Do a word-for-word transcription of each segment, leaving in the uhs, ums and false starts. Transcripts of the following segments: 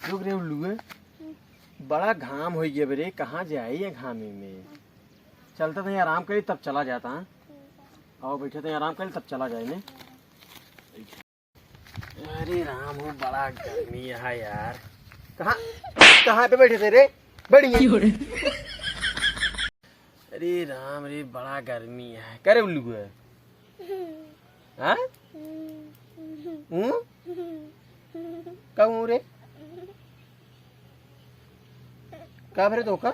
रुक रे उल्लुए, बड़ा घाम होइ गया बे रे, कहाँ जाई ये घामे में? चलता तनी आराम करी तब चला जाता, हाँ? आओ बैठे तनी आराम करी तब चला जाए ने। अरे राम हो, बड़ा गर्मी है यार। कहाँ, कहाँ पे बैठे थे रे? बैठ गए। अरे राम रे, बड़ा गर्मी है। करे उल्लू है? हाँ? हूँ? का हूँ रे? का भरे तो का?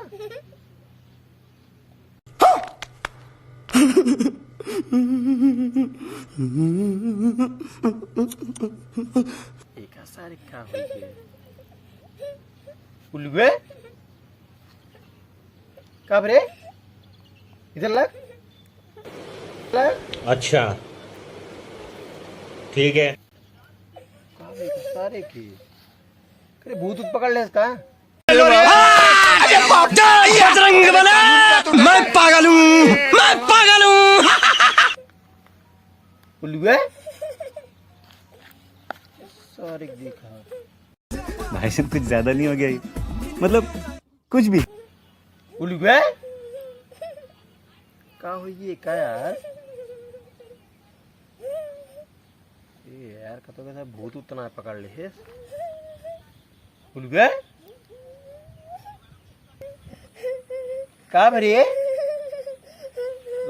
एका सारे का होइ गया? उल्लुए? का भरे? इधर लग। लग। अच्छा, ठीक है। का भरे सारे की? अरे भूत ऊत पकड़ ले इसका। अरे बाप रे, बजरंग बना, मैं पागल हूँ, मैं पागल हूँ। उल्लुए? सारे देखा। भाई साहब, कुछ ज्यादा नहीं हो गया ये? मतलब, कुछ भी। उल्लुए? का होइ गया का यार? ए यार, कतो के साथ भूत उतना पकड़ ले हे। उल्लुए? का भरे?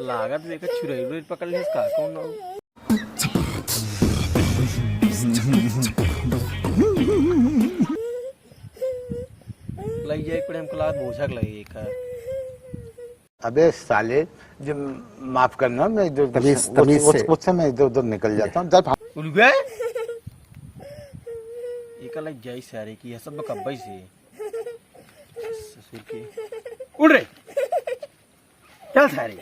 लागत में एक छुरई उरई पकड़ ले का कौन? लग जाए, एक हमको लागत बोझक लगे का। अबे साले, जो, माफ करना, मैं इधर, तमीज, उस, तमीज उस, से। उससे मैं इधर उधर निकल जाता हूँ। चल भाग। उल्लुए? एका लग जाई सारे की, ये सब कब्बई से। ससुर की। उड़ रे। चल सारे।